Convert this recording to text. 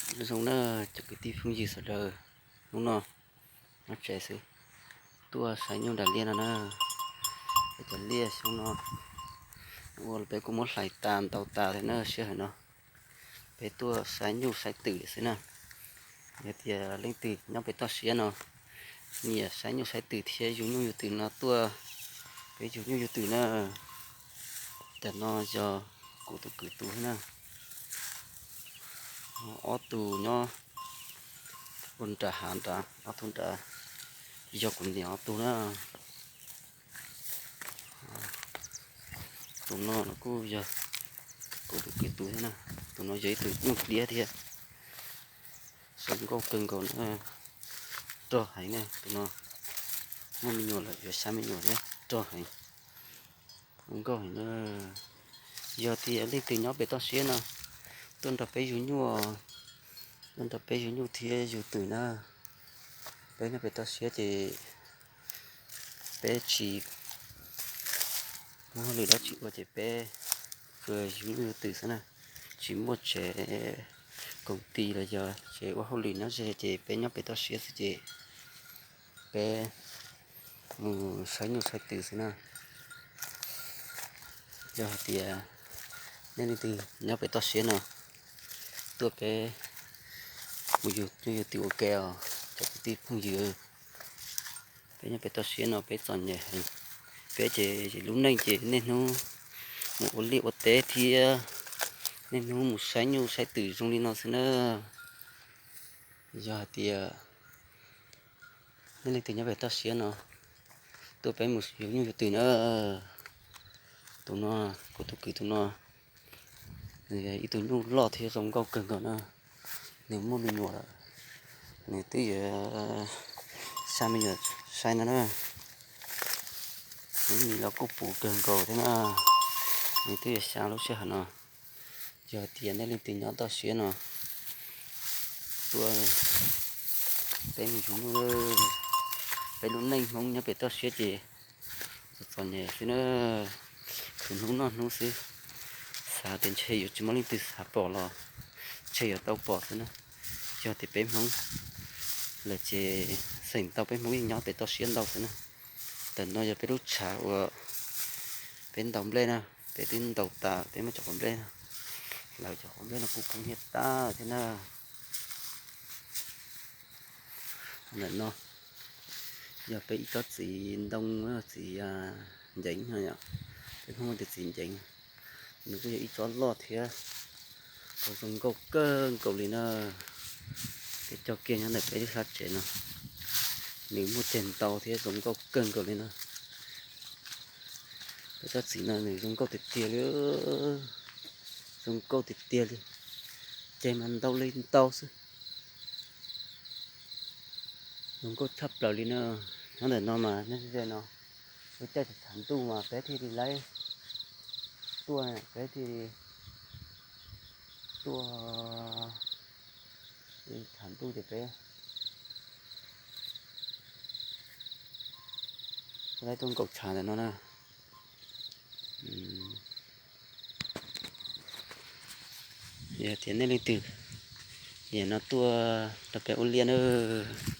Nyob zoo na cov kwv tij phooj ywg sawv daws, hnub no nyob tsev xwb, tuaj saib nyuj nram liaj no na. Peb cov liaj xyoo no ua peb kuj muab hlais tas ntaus tas thiab na sij hawm no. Peb tuaj saib nyuj saib twm xwb na. Yog tias leej twg nyob pem toj siab no nyiam saib nyuj saib twm thiab yug nyuj yug twm no tuaj peb yug nyuj yug twm na. Tam no yog kuv tus kwv tus na, ob tug nyob ua nram hav nrad, ob tug nrad yog kuv niam ob tug na. Tus no los kuj yog kuv tus kwv tus thiab na. Tus no yog ib tug nyuj diab thiab, zoo nkauj kawg nkaus na, rog heev na. Tus no muaj me nyuam lawm, yuav xya me nyuam thiab, rog heev, zoo nkauj heev na. Yog tias leej twg nyob pem toj siab no tuaj nrog peb yug nyuj, tuaj nrog peb yug nyuj thiab yug twm na. Peb nyob pem toj siab ces peb tsis muaj hauj lwm dab tsi ua ces peb tsuas yug nyuj yug twm xwb na. Tsis muaj tsev koom ti los yog tsev ua hauj lwm nyob ze ces peb nyob pem toj siab xwb ces peb mus saib nyuj saib twm xwb na. Yog hais tias nej leej twg nyob pem toj siab no tuaj peb mus yug nyuj yug twm ua ke os cov kwv tij phooj ywg. Peb nyob pem toj siab no peb txom nyem heev. Peb ces lub neej ces niaj hnub mus ua liaj ua teb thiab niaj hnub mus saib nyuj saib twm zoo li no xwb na. Yog hais tias nej leej twg nyob pem toj siab no tuaj peb mus yug nyuj yug twm na. Tus no, kuv tus kwv tus no, nws yog ib tug nyuj loj thiab zoo nkauj kawg nkaus na. Nws muaj me nyuam lawm, nws twb yuav xya me nyuam sai no na. Nws mis los kuj puv kawg nkaus thiab na, nws twb yuav xya lub sij hawm no. Yog tias nej leej twg nyob toj siab no tuaj peb mus yug nyuj. Peb lub neej Hmoob nyob pem toj siab ces txom txom nyem xwb na, khwv hnub noj hnub xwb. Xav tias ntshe yuav tsis muaj leej twg xav pom los ntshe yuav tau pom xwb na. Yog tias peb Hmoob lawm ces xeem ntau peb Hmoob yeej nyob pem toj siab ntau xwb na. Ntawm no yog peb lub tshav uas peb ntaus nplej na, peb twb ntaus tas peb muab cov quav nplej no, lawv cov quav nplej no kuj kub hnyiab tag thiab na. Ntawm no yog peb ib tsob txiv ntoo, txiv nceev no, peb Hmoob tias txiv nceev. Nws kuj yog ib tsob loj thiab, tau zoo nkauj kawg nkaus li na. Peb cog kiag nyob ntawm peb lub sab tsev no, nws muaj ceg ntau thiab zoo nkauj kawg nkaus li na. Peb tsob txiv no nws zoo nkauj tiag tiag li, zoo nkauj tiag tiag li, ceg mas ntau li ntau xwb. Zoo nkauj tshaj plaws li na. Nyob ntawm no mas nyob ze no, lub caij tshav ntuj mas peb thiaj li laib tuaj, peb thiaj li tuaj tshav ntuj ces peb laib tuaj nkaum tshav ntawm no na. Yog tias nej leej twg nyiam no tuaj nrog peb ua liaj nawb.